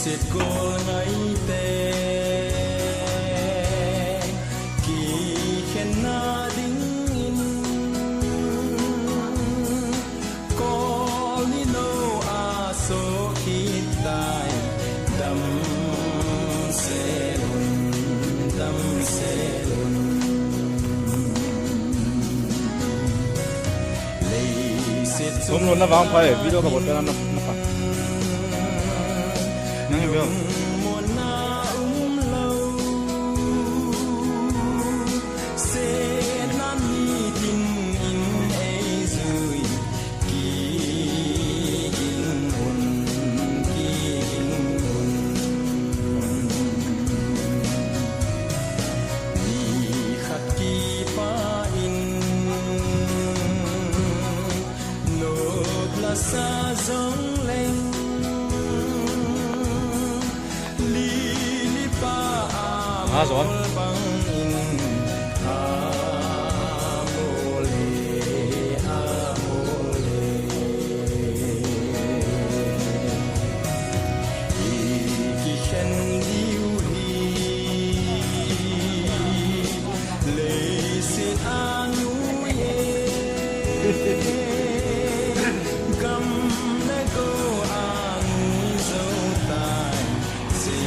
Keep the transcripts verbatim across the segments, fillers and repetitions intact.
Sit gol ngaite kikhenna dingin kol ni lo a so kit tai. Damsel un, damsel un. Leiset Tum lo na vang pai, video ka bot na na pa. Nang view. Nop la sa jong leng, lili pa a Ah, John. Mol bang in, a mol e, a mol e. I kikhen diu hi. Leiset a nui e, gam le go a nui jou tai, che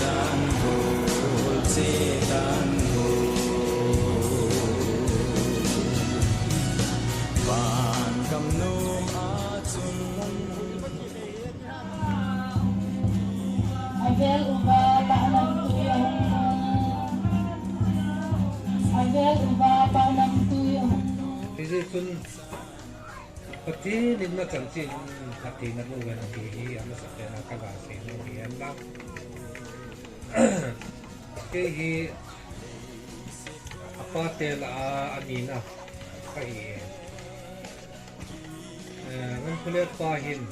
tan go, che tan go. Van gam nom a chun. Avel uva pahnamtui ahung, avel uva pahnamtui ahung. Hijeh chun, Pathen in na chanchin, Pathen na lu ngen ti hi, amasapen a ka ga sei nom hi ahi. Kei hi, apa te lah a, ani na, ka hi. Eh, Ngamkholet pa hin.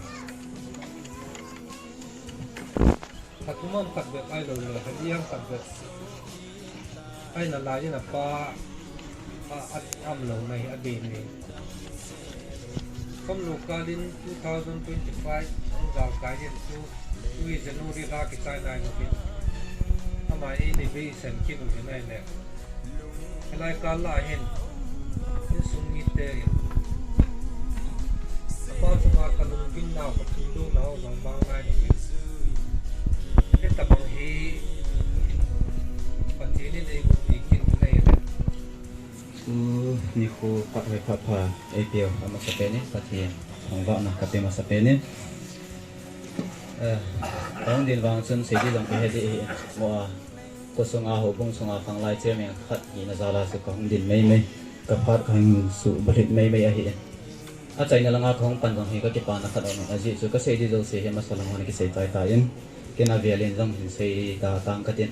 Khat um am khat bep ahilou le, khat li am khat bep. Ahina lai in apa, a, a, am lou na hi a dei ni. Kom lou kal in two thousand twenty-five, ang gal kai in chu, tu hi January la kichai lai lou in. Ama ei ni bei sen kin u hin ahile. Hilai kal a hin, insung mite hin, apa chunga ka lunggim nau, ka thudol nau jong bang ngai lou in. Hitabang hi, Pathen in eihuhpi kit u ahi. Tuni nikho phat hoi phat pha eipeu amasapen in, Pathen thangvahna kapeh masapen in. Eh, kahung din vang chun seidi jong kahe ding ahi, mo a. Kho sunga, houbung sunga, khanglai chairman khat hina jal a chu kahung din maimai, ka phat kahung suh bulhit maimai ahi. Achaina langa kahung pan jong hi kakipana khat aum in, ajeh chu kasei di jouse hi amasa lang hon kisei chai tan, ken avel in jong hin sei da tang katin.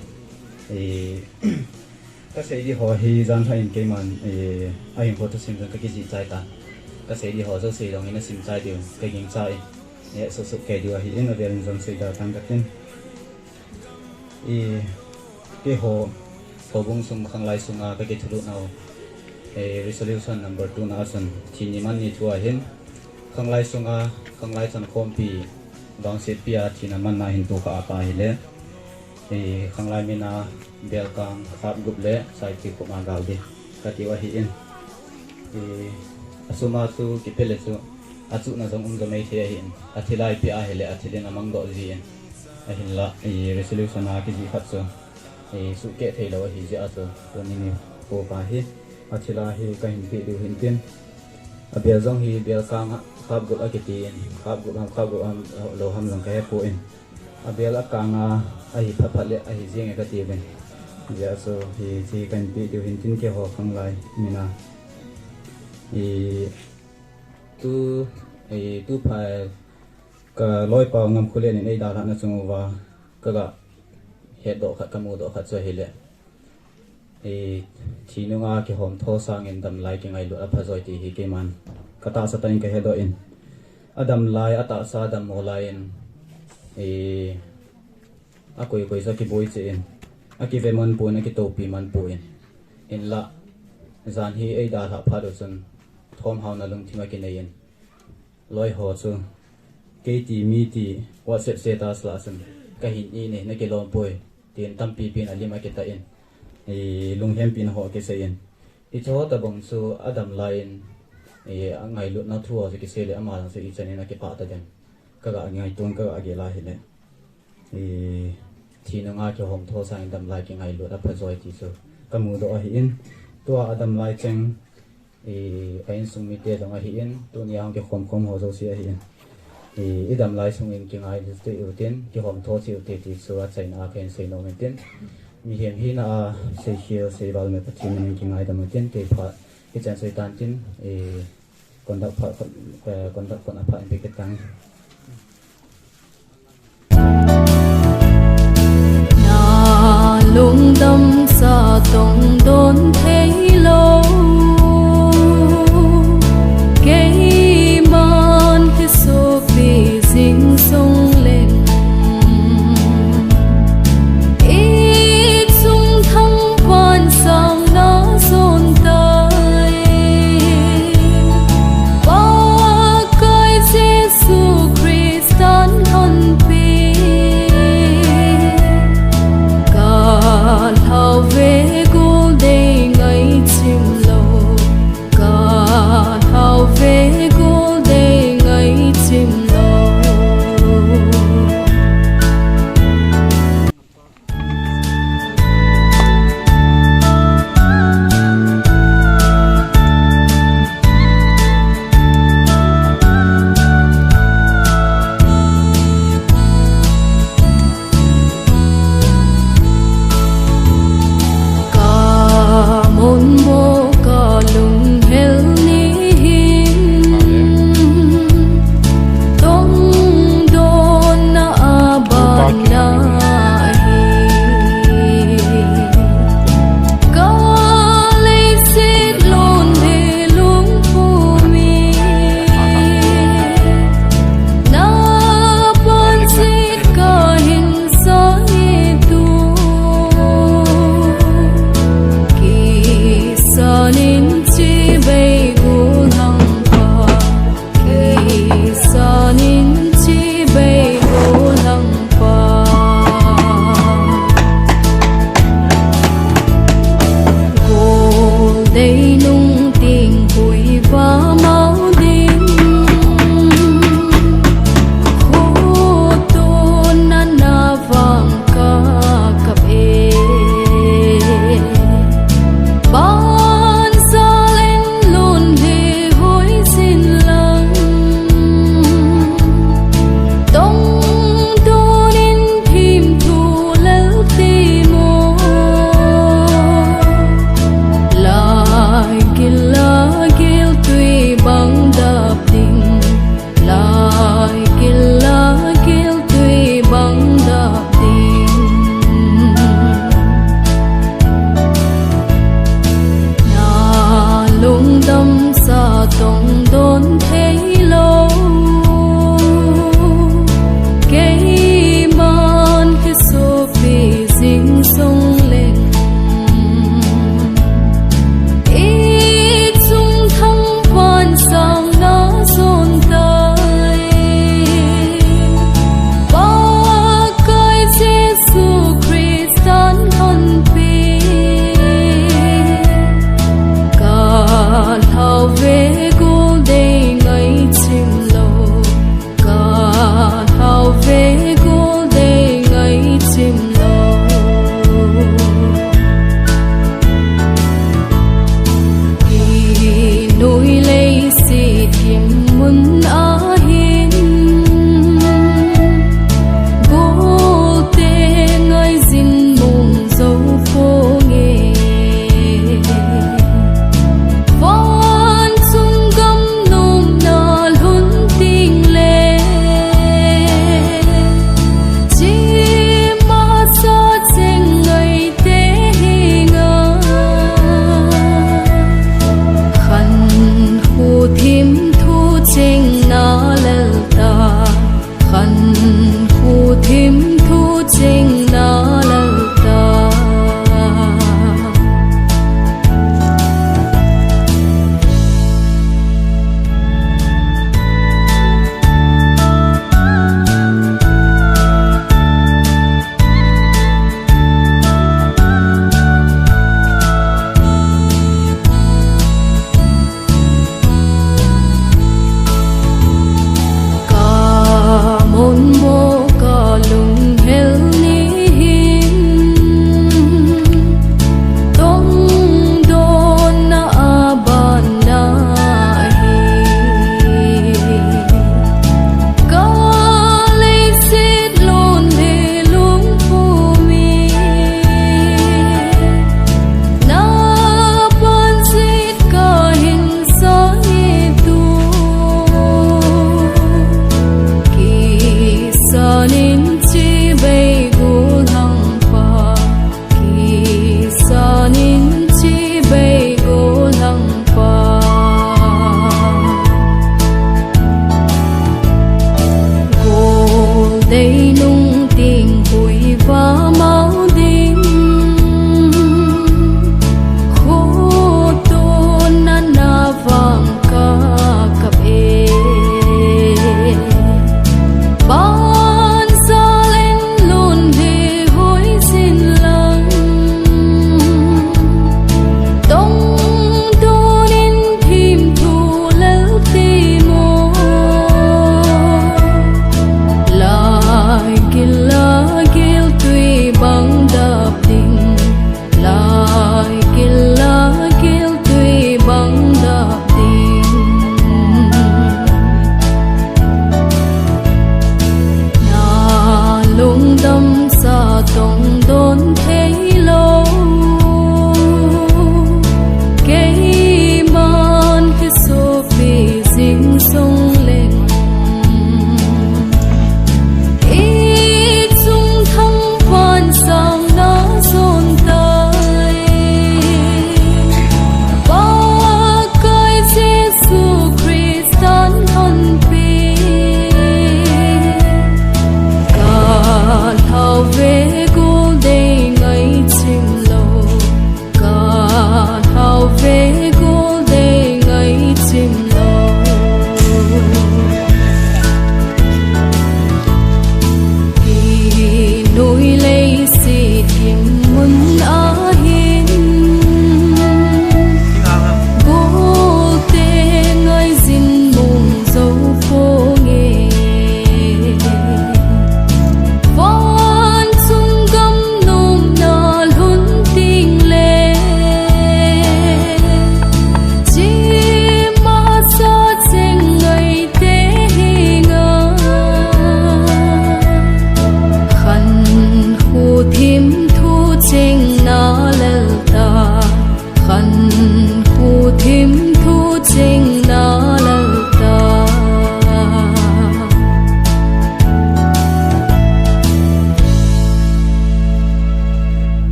I, kasei di ho hi jan lha in keiman, i, ahin kho thusim jong kakijih chai tan. Kasei di ho jouse jong in asim chai diu kagingcha in, i, suh suh kei diu ahi in, avel in jong sei da tang katin. I, keiho, houbung sung khanglai sunga kakithulhuh nau, i, resolution number two na a chun, thi ni man ni thu a hin, khanglai sunga, khanglai chankhompi, vangsetpi a thina manna hin tukha a pa ahile, i, khanglai mina, belkang, khapgup le, saikhi khup a gal di, katiu ahi in. I, asum a chu kiphe le chu, achuhna jong um jo mai thei ahi in, athi lai pi ahile, athil in amangdoh ji in. Ahinla, i, resolution a kijih khat chu, i, suhkeh thei lou ahi jeh a chu, tuni nikho pa hi, athil a hi kahin peh diu hin tin. Abel jong hi belkang a, khapgup akiti in, khapgup ham, khapgup ham, lou ham jong kahe poi. Abel akang a, ahi phat phat le, ahi jeng e kati uvin. Hijeh a chu, hiche kahin peh diu hin tin keiho khanglai mina. I, tu, i, tu phat, Ka loipa Ngamkholet in eidalhahna chung uva, kaga hetdoh khat, kamudoh khat chu ahile. I, thi nunga kihom tho sangin damlai kingailut apha joi ti hi keiman katahsa tah in kahedoh in. Adamlai, atahsa adammo lai in, i, akoi koi chu akiboi cheh in. Akive man pon, akitopi man pon. Hinlah, jan hi eidalhah phat u chun, thomhaona lungthim akinei in. Loi ho chu Kei ti mi ti WhatsApp status lah a chun, ka hin i nei, na kilom poi, tin tampi pin a lim a kitah in, i lunghem pin ho kisei in. I chu ho tabang chu a dam lai in, i a ngailutna thu ho chu kisei le ama lang chu i chan in a kipah ta den. Ka ga ngaitun ka ga gel a hile. I thi nunga kihom tho sang in dam lai kingailut a pha joi ti chu ka mudoh ahi in. Tua a dam lai cheng I, a insung mite jong ahin, tunia hung kikhom khom ho jouse ahin. I, i dam lai sungin kingai cheh utin, kihom tho cheh ute ti chu achaina a kahin sei nom in tin. Mihem hina a, seikhel, seival me Pathen min in kingaidam utin, kei phat, kichan soi tan tin, i, conduct phat, eh, conduct phat a phat in pe kit tang. Na lungdam sa tong don the